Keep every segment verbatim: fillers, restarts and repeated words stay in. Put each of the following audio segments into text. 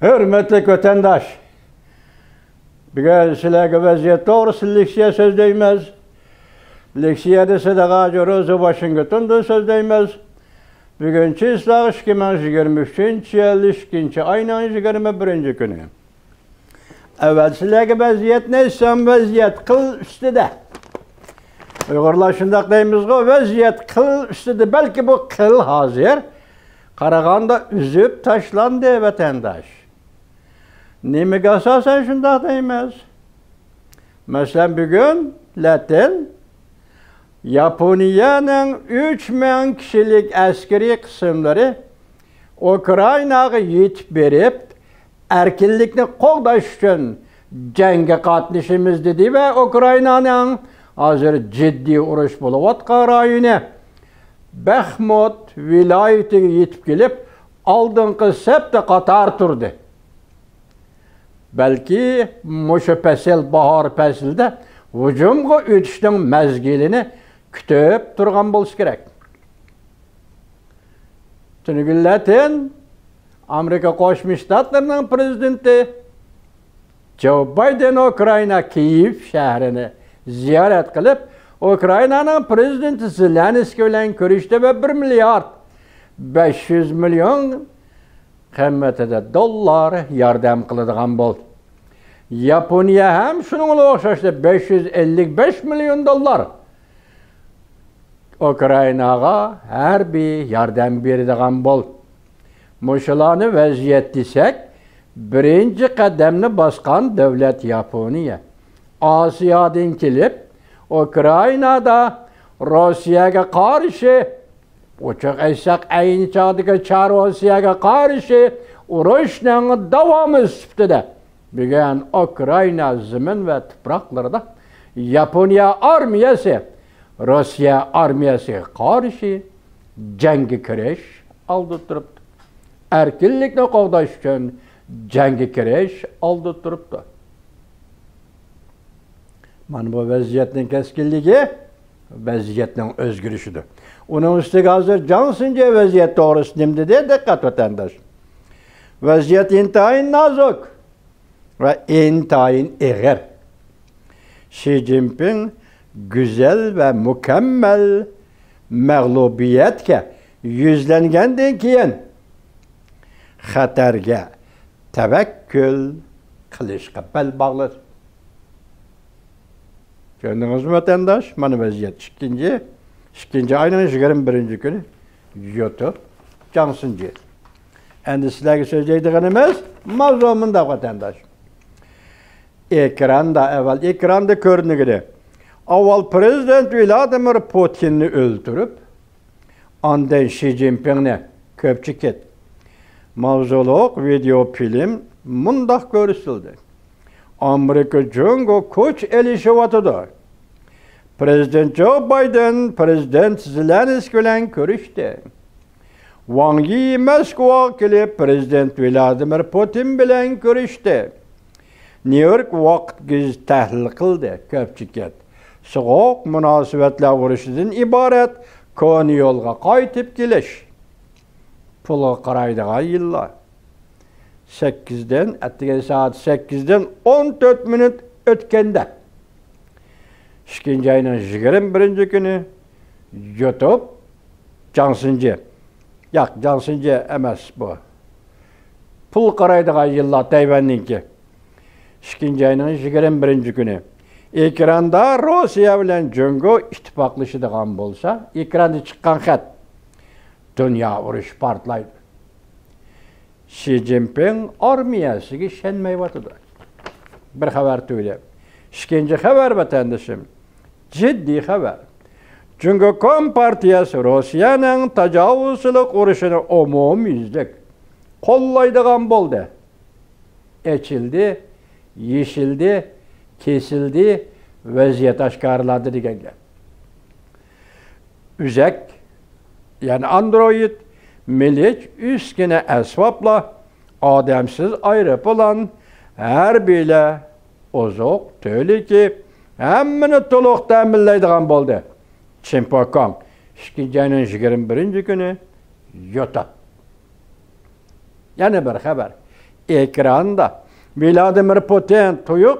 ھۆرمەتلىك ۋەتەنداش! بۈگۈن سىلەرگە ۋەزىيەت توغرىسىدا لېكسىيە سۆزلەيمىز. لېكسىيەدە سىلەرگە روزى ۋاشىنگتوندىن سۆزلەيمىز. بۈگۈن چىسلاغ ئىككى مىڭ يىگىرمە ئۈچىنچى يىل ئىككىنچى ئاينىڭ يىگىرمە بىرىنچى كۈنى. ئەۋۋەل سىلەرگە ۋەزىيەتنى ئېيتسام، ۋەزىيەت قىل ئۈستىدە. ئۇيغۇرلار شۇنداق دەيمىزغۇ، ۋەزىيەت قىل ئۈستىدە. بەلكى بۇ قىل ھازىر قارىغاندا ئۈزۈپ تاشلاندى، ۋەتەنداش. نېمىگە ئاساسەن شۇنداق دەيمىز؟ مەسىلەن، بۈگۈن لەتىن ياپونىيەنىڭ ئۈچ مىڭ كىشىلىك ئەسكىرىي قىسىملىرى ئۇكرائىناغا يېتىپ بېرىپ، ئەركىنلىكنى قوغداش ئۈچۈن جەڭگە قاتنىشىمىز دېدى ۋە ئۇكرائىنانىڭ ھازىر جىددىي ئۇرۇش بولۇۋاتقان رايونى بەخمۇت ۋىلايىتىگە يېتىپ كېلىپ، ئالدىنقى سەپتە قاتار تۇردى. بەلكى مۇشۇ پەسىل، باھار پەسلىدە ھۇجۇمغا ئۆتۈشنىڭ مەزگىلىنى كۈتۈپ تۇرغان بولسا كېرەك. تۈنۈگۈن لەتىن ئامېرىكا قوشما شتاتلىرىنىڭ پرېزىدېنتى جو بايدېن ئۇكرائىنا كىيېۋ شەھىرىنى زىيارەت قىلىپ، ئۇكرائىنانىڭ پرېزىدېنتى زېلېنسكىي بىلەن كۆرۈشتى ۋە بىر مىليارد بەش يۈز مىليون قىممىتىدە دوللار ياردەم قىلىدىغان بولدى. ياپونىيە ھەم شۇنىڭغا ئوخشاشلا بەش يۈز ئەللىك بەش مىليون دوللار ئۇكرائىناغا ھەربىي ياردەم بېرىدىغان بولدى. مۇشۇلارنى ۋەزىيەت دېسەك، بىرىنچى قەدەمنى باسقان دۆلەت ياپونىيە. ئاسىيادىن كېلىپ، ئۇكرائىنادا روسىيەگە قارشى، ئوچۇق ئېيتساق، ئەينى چاغدىكى چار روسىيەگە قارشى ئۇرۇشنىڭ داۋامى سۈپىتىدە، بۈگۈن ئۇكرائىنا زېمىن ۋە تۇپراقلىرىدا ياپونىيە ئارمىيەسى روسىيە ئارمىيەسىگە قارشى جەڭگە كىرىش ئالدىدا تۇرۇپتۇ. ئەركىنلىكنى قوغداش ئۈچۈن جەڭگە كىرىش ئالدىدا تۇرۇپتۇ. مانا بۇ ۋەزىيەتنىڭ كەسكىنلىكى، ۋەزىيەتنىڭ ئۆزگىرىشىدۇر. ئۇنىڭ ئۈستىگە ھازىر جاڭ سىنجې ۋەزىيەت توغرىسىدا نېمە دېدى؟ دىققەت، ۋەتەنداش. ۋەزىيەت ئىنتايىن نازۇك ۋە ئىنتايىن ئېغىر. شى جىنپىڭ گۈزەل ۋە مۇكەممەل مەغلۇبىيەتكە يۈزلەنگەندىن كېيىن، خەتەرگە تەۋەككۈل قىلىشقا بەل باغلىدى. چۈشەندىڭىزمۇ، ۋەتەنداش؟ مانا ۋەزىيەت. ئىككىنچى، ئىككىنچى ئاينىڭ يىگىرمە بىرىنچى كۈنى يوتۇپ جاڭ سىنجې. ئەمدى سىلەرگە سۆزلەيدىغىنىمىز ماۋزۇ مۇنداق، ۋەتەنداش. ئېكراندا، ئەۋۋەل ئېكراندا كۆرۈنگىنى، ئاۋۋال پرېزىدېنت ۋلادىمىر پۇتىننى ئۆلتۈرۈپ، ئاندىن شى جىنپىڭنى كۆپچىكىت. ماۋزۇلۇق ۋىدېئو فىلىم مۇنداق كۆرسىتىلدى. ئامېرىكا جۇڭگو كۈچ ئېلىشىۋاتىدۇ. پرېزىدېنت جو بايدېن پرېزىدېنت زېلېنسكىي بىلەن كۆرۈشتى. ۋاڭ يى مەسكۇۋاغا كېلىپ، پرېزىدېنت ۋلادىمىر پۇتىن بىلەن كۆرۈشتى. نيۇ يورك ۋاقىت گېزىتى تەھلىل قىلدى. كۆپچىكىت. سوغۇق مۇناسىۋەتلەر ئۇرۇشىدىن ئىبارەت كونا يولغا قايتىپ كېلىش. پۇلغا قارايدىغان يىللار. سەككىزدىن، ئەتىگەن سائەت سەككىزدىن ئون تۆت مىنۇت ئۆتكەندە، ئىككىنچى ئاينىڭ يىگىرمە بىرىنچى كۈنى يوتۇپ جاڭ سىنجې، ياق، جاڭ سىنجې ئەمەس بۇ، پۇل قارايدىغان يىللار تەيۋەننىڭكى. ئىككىنچى ئاينىڭ يىگىرمە بىرىنچى كۈنى ئېكراندا روسىيە بىلەن جۇڭگو ئىتتىپاقلىشىدىغان بولسا، ئېكراندا چىققان خەت، دۇنيا ئۇرۇشى پارتلايدۇ. شى جىنپىڭ ئارمىيەسىگە ئىشەنمەيۋاتىدۇ. بىر خەۋەر تۈگىدى. ئىككىنچى خەۋەر، ۋەتەندىشىم، جىددىي خەۋەر. جۇڭگو كومپارتىيەسى روسىيەنىڭ تاجاۋۇزچىلىق ئۇرۇشىنى ئومۇميۈزلۈك قوللايدىغان بولدى. ئېچىلدى، يېشىلدى، كېسىلدى، ۋەزىيەت ئاشكارىلاندى دېگەن گەپ. ئۈزەك، يەنى ئاندرويىد، مىلىچ، ئۈسكۈنە ئەسۋابلار، ئادەمسىز ئايروپىلان، ھەربىيلەر، ئوزۇق تۈلۈكى، ھەممىنى تولۇق تەمىنلەيدىغان بولدى. چىن پوكاڭ، ئىككىنچى ئاينىڭ يىگىرمە بىرىنچى كۈنى يوتا. يەنە بىر خەۋەر. ئېكراندا ۋلادىمىر پۇتىن تۇيۇق،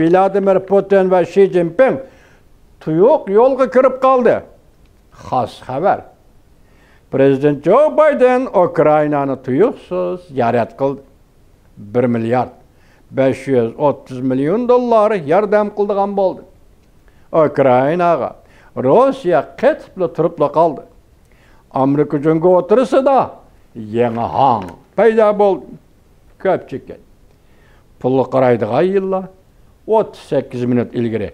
ۋلادىمىر پۇتىن ۋە شى جىنپىڭ تۇيۇق يولغا كىرىپ قالدى. خاس خەۋەر. پرېزىدېنت جو بايدېن ئۇكرائىنانى تۇيۇقسىز زىيارەت قىلدى. بىر مىليارد بەش يۈز ئوتتۇز مىليون دوللار ياردەم قىلىدىغان بولدى. ئۇكرائىناغا روسىيە قېتىپلا تۇرۇپلا قالدى. ئامېرىكا جۇڭگو ئوتتۇرىسىدا يېڭى ھاڭ پەيدا بولدى. كۆپچىكى پۇلغا قارايدىغان يىللار. ئوتتۇز سەككىز مىنۇت ئىلگىرى،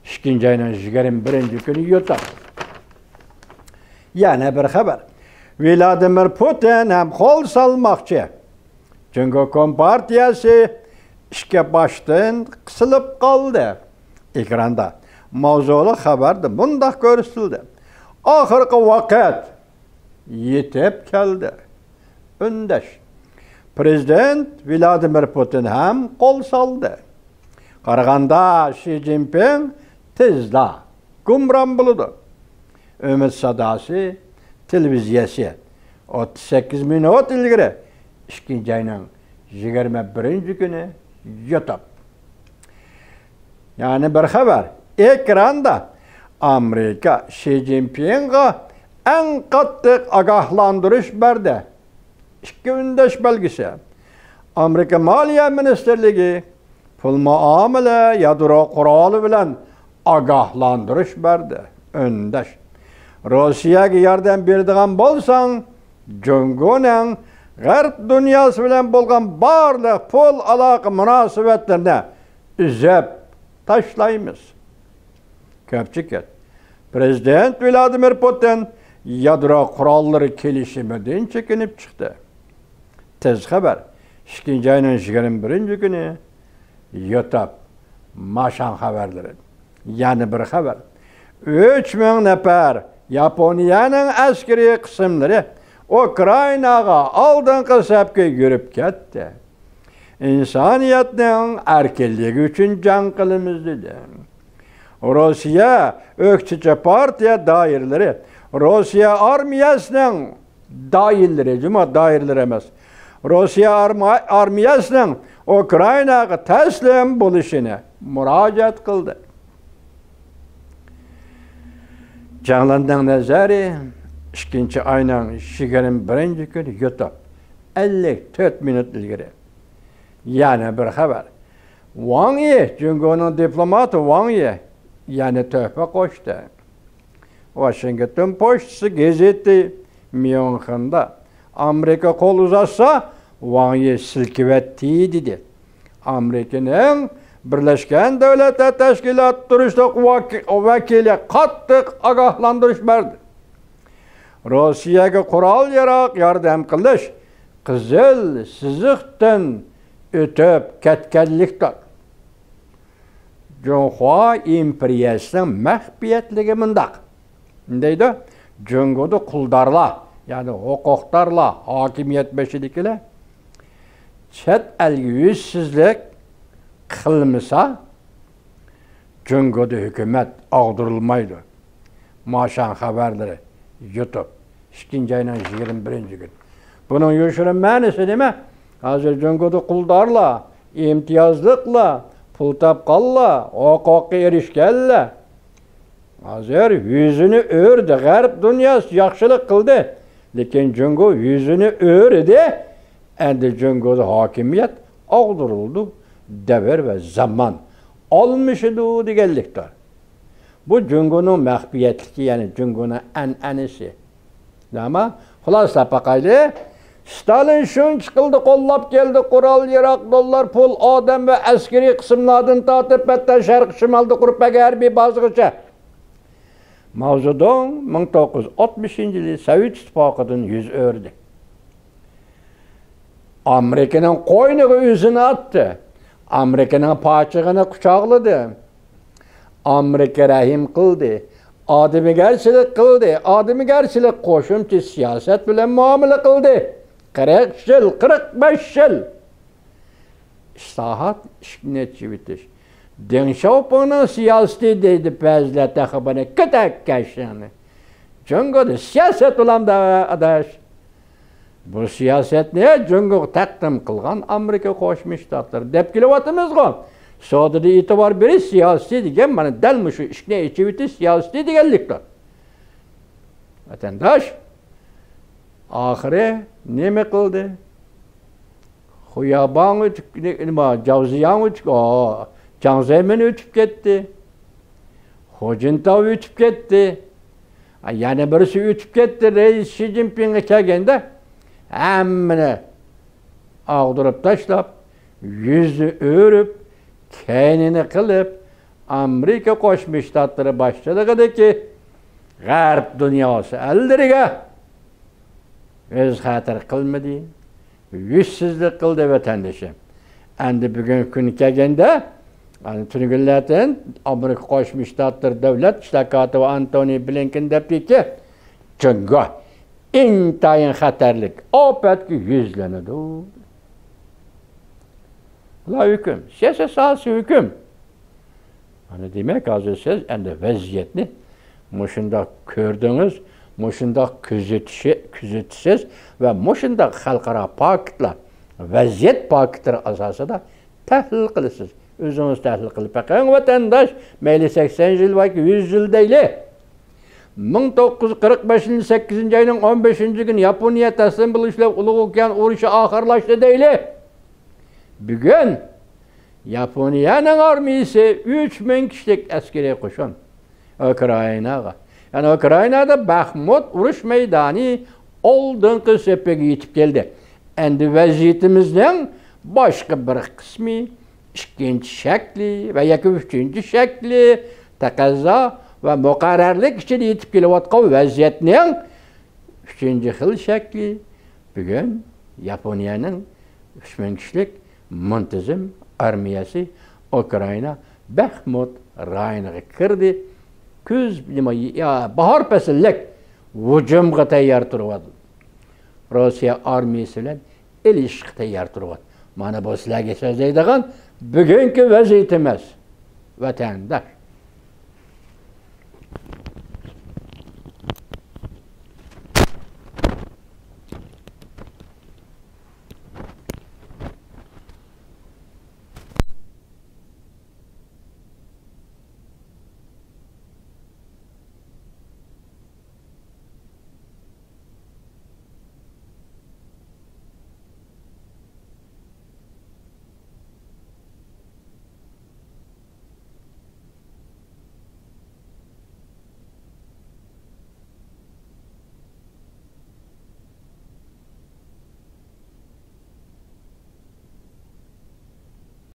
ئىككىنچى ئاينىڭ يىگىرمە بىرىنچى كۈنى يوتاپ. يەنە بىر خەۋەر. ۋلادىمىر پۇتىن ھەم قول سالماقچى. جۇڭگو كومپارتىيەسى ئىككى باشتىن قىسىلىپ قالدى. ئېكراندا ماۋزۇلۇق خەۋەردە مۇنداق كۆرسىتىلدى: «ئاخىرقى ۋاقىت يېتىپ كەلدى.» ئۈندەش. پرېزىدېنت ۋلادىمىر پۇتىن ھەم قول سالدى. قارىغاندا شى جىنپىڭ تېزلا گۇمران بولىدۇ. ئۈمىد ساداسى تېلېۋىزىيەسى ئوتتۇز سەككىز مىنۇت ئىلگىرى، ئىككىنچى ئاينىڭ يىگىرمە بىرىنچى كۈنى يوتاپ. يەنە بىر خەۋەر. ئېكراندا ئامېرىكا شى جىنپىڭغا ئەڭ قاتتىق ئاگاھلاندۇرۇش بەردى. ئىككى ئۈندەش بەلگىسى. ئامېرىكا مالىيە مىنىستىرلىكى پۇل مۇئامىلە يادرو قورالى بىلەن ئاگاھلاندۇرۇش بەردى. ئۈندەش. روسىيەگە ياردەم بېرىدىغان بولساڭ، جۇڭگونىڭ غەرب دۇنياسى بىلەن بولغان بارلىق پۇل ئالاقە مۇناسىۋەتلىرىنى ئۈزۈپ تاشلايمىز. كۆپچىكىت. پرېزىدېنت ۋلادىمىر پۇتىن يادرو قوراللىرى كېلىشىمىدىن چېكىنىپ چىقتى. تېز خەۋەر. ئىككىنچى ئاينىڭ يىگىرمە بىرىنچى كۈنى يوتاپ. ماشان خەۋەرلىرى. يەنە بىر خەۋەر. ئۈچ مىڭ نەپەر ياپونىيەنىڭ ئەسكىرىي قىسىملىرى ئۇكرائىناغا ئالدىنقى سەپكە يۈرۈپ كەتتى. ئىنسانىيەتنىڭ ئەركىنلىكى ئۈچۈن جەڭ قىلىمىز، دېدى. روسىيە ئۆكتىچى پارتىيە دائىرىلىرى روسىيە ئارمىيەسىنىڭ دائىرىلىرى، جۇمۇ دائىرىلىرى ئەمەس، روسىيە ئارما-، ئارمىيەسىنىڭ ئۇكرائىناغا تەسلىم بولۇشىنى مۇراجىئەت قىلدى. جەڭلەرنىڭ نەزەرى ئىككىنچى ئاينىڭ يىگىرمە بىرىنچى كۈنى يوتاپ، ئەللىك تۆت مىنۇت ئىلگىرى. يەنە بىر خەۋەر. ۋاڭ يى، جۇڭگونىڭ دىپلوماتى ۋاڭ يى يەنە تۆھپە قوشتى. ۋاشىنگتون پوچتىسى گېزىتى ميۇنخېندا ئامېرىكا قول ئۇزاتسا، ۋاڭ يى سىلكىۋەتتى، دېدى. ئامېرىكىنىڭ بىرلەشكەن دۆلەتلەر تەشكىلاتى تۇرۇشلۇق ۋاك-، ۋەكىلى قاتتىق ئاگاھلاندۇرۇش بەردى. روسىيەگە قورال-ياراغ ياردەم قىلىش قىزىل سىزىقتىن ئۆتۈپ كەتكەنلىكتۇر. جۇڭخۇا ئىمپېرىيەسىنىڭ مەخپىيەتلىكى مۇنداق دەيدۇ: جۇڭگودا قۇلدارلار، يەنى ھوقۇقدارلار، ھاكىمىيەت بېشىدىكىلەر چەت ئەلگە يۈزسىزلىك قىلمىسا، جۇڭگودا ھۆكۈمەت ئاغدۇرۇلمايدۇ. ماشان خەۋەرلىرى، يۇتۇب، ئىككىنچى ئاينىڭ يىگىرمە بىرىنچى كۈنى. بۇنىڭ يوشۇرۇن مەنىسى نېمە؟ ھازىر جۇڭگودا قۇلدارلار، ئىمتىيازلىقلار، پۇل تاپقانلار، ھوقۇققا ئېرىشكەنلەر ھازىر يۈزىنى ئۆردى. غەرب دۇنياسى ياخشىلىق قىلدى، لېكىن جۇڭگو يۈزىنى ئۆردى. ئەمدى جۇڭگودا ھاكىمىيەت ئاغدۇرۇلىدۇ، دەۋر ۋە زامان ئالمىشىدۇ دېگەنلىكتۇر. بۇ جۇڭگونىڭ مەخپىيەتلىكى، يەنى جۇڭگونىڭ ئەنئەنىسى. نېمە؟ خۇلاسىلاپ باقايلى. ستالىن شۇنچە قىلدى، قوللاپ كەلدى، قورال، ياراغ، دوللار، پۇل، ئادەم ۋە ئەسكىرىي قىسىملاردىن تارتىپ، ھەتتا شەرقىي شىمالدا قۇرۇپ بەرگەن ھەربىي بازىغىچە. ماۋزېدۇڭ مىڭ توققۇز يۈز ئاتمىشىنچى يىلى سوۋېت ئىتتىپاقىدىن يۈز ئۆردى. ئامېرىكىنىڭ قوينىغا ئۆزىنى ئاتتى. ئامېرىكىنىڭ پاچىقىنى قۇچاقلىدى. ئامېرىكا رەھىم قىلدى. ئادىمىگەرچىلىك قىلدى. ئادىمىگەرچىلىك قوشۇمچە سىياسەت بىلەن مۇئامىلە قىلدى. قىرىق يىل، قىرىق بەش يىل. ئىسلاھات، ئىشىك نەچچە ئېۋىتىش. دېڭ شياۋپىڭنىڭ سىياسىتى دەيدۇ بەزىلەر، تېخى بۇنى كۆتەك كەشىڭنى. جۇڭگودا سىياسەت بولامدا، ئاداش؟ بۇ سىياسەتنى جۇڭگوغا تەقدىم قىلغان ئامېرىكا قوشما شتاتلىرى دەپ كېلىۋاتىمىزغۇ. سودىدا ئېتىبار بېرىش سىياسىتى دېگەن مانا دەل مۇشۇ ئىشىكنى ئېچىۋېتىش سىياسىتى دېگەنلىكتۇر. ۋەتەنداش، ئاخىرى نېمە قىلدى؟ خۇياباڭ ئۆتۈپ، نېمە، جاۋزىياڭ ئۆتۈپ، ئا، جاڭ زېمىن ئۆتۈپ كەتتى. خۇجىنتاۋ ئۆتۈپ كەتتى. ئا، يەنە بىرسى ئۆتۈپ كەتتى. رەئىس شى جىنپىڭغا كەلگەندە ھەممىنى ئاغدۇرۇپ تاشلاپ، يۈزىنى ئۆرۈپ، كەينىنى قىلىپ، ئامېرىكا قوشما شتاتلىرى باشچىلىقىدىكى غەرب دۇنياسى ئەللىرىگە ئۆزى خەتەر قىلمىدى، يۈزسىزلىك قىلدى ۋەتەندىشىم. ئەمدى بۈگۈنكى كۈنگە كەلگەندە، ئەنە تۈنۈگۈنلەردىن ئامېرىكا قوشما شتاتلىرى دۆلەت ئىشلار كاتىپى ئانتونى بلىنكېن دەپتىكى، جۇڭگو ئىنتايىن خەتەرلىك ئاپەتكە يۈزلىنىدۇ. بۇلار ھۆكۈم، سىياسەت ساھەسى ھۆكۈم. مانا دېمەك، ھازىر سىز ئەمدى ۋەزىيەتنى مۇشۇنداق كۆردىڭىز، مۇشۇنداق كۆزىتىشى، كۆزىتىسىز ۋە مۇشۇنداق خەلقئارا پاكىتلار، ۋەزىيەت پاكىتلىرى ئاساسىدا تەھلىل قىلىسىز. ئۆزىڭىز تەھلىل قىلىپ بېقىڭ، ۋەتەنداش. مەيلى سەكسەن يىل ياكى يۈز يىل دەيلى. مىڭ توققۇز يۈز قىرىق بەشىنچى يىلى سەككىزىنچى ئاينىڭ ئون بەشىنچى كۈنى ياپونىيە تەسلىم بولۇش بىلەن ئۇلۇغ ئوكيان ئۇرۇشى ئاخىرلاشتى دەيلى. بۈگۈن ياپونىيەنىڭ ئارمىيىسى ئۈچ مىڭ كىشىلىك ئەسكىرىي قوشۇن ئۇكرائىناغا، يەنى ئۇكرائىنادا باخمۇت ئۇرۇش مەيدانى ئالدىنقى سېپىگە يېتىپ كەلدى. ئەمدى ۋەزىيىتىمىزنىڭ باشقا بىر قىسمى، ئىككىنچى شەكلى ۋە ياكى ئۈچىنچى شەكلى، تەقەززا ۋە مۇقەررەرلىك ئىچىدە يېتىپ كېلىۋاتقان ۋەزىيەتنىڭ ئۈچىنچى خىل شەكلى بۈگۈن ياپونىيەنىڭ ئۈچ مىڭ كىشىلىك مۇنتىزىم ئارمىيەسى ئۇكرائىنا باخمۇت رايونىغا كىردى. كۈز، نېمە، يا، باھار پەسىللىك ھۇجۇمغا تەييار تۇرۇۋاتىدۇ. روسىيە ئارمىيىسى بىلەن ئېلىشىشقا تەييار تۇرۇۋاتىدۇ. مانا بۇ سىلەرگە سۆزلەيدىغان بۈگۈنكى ۋەزىيىتىمىز، ۋەتەنداش.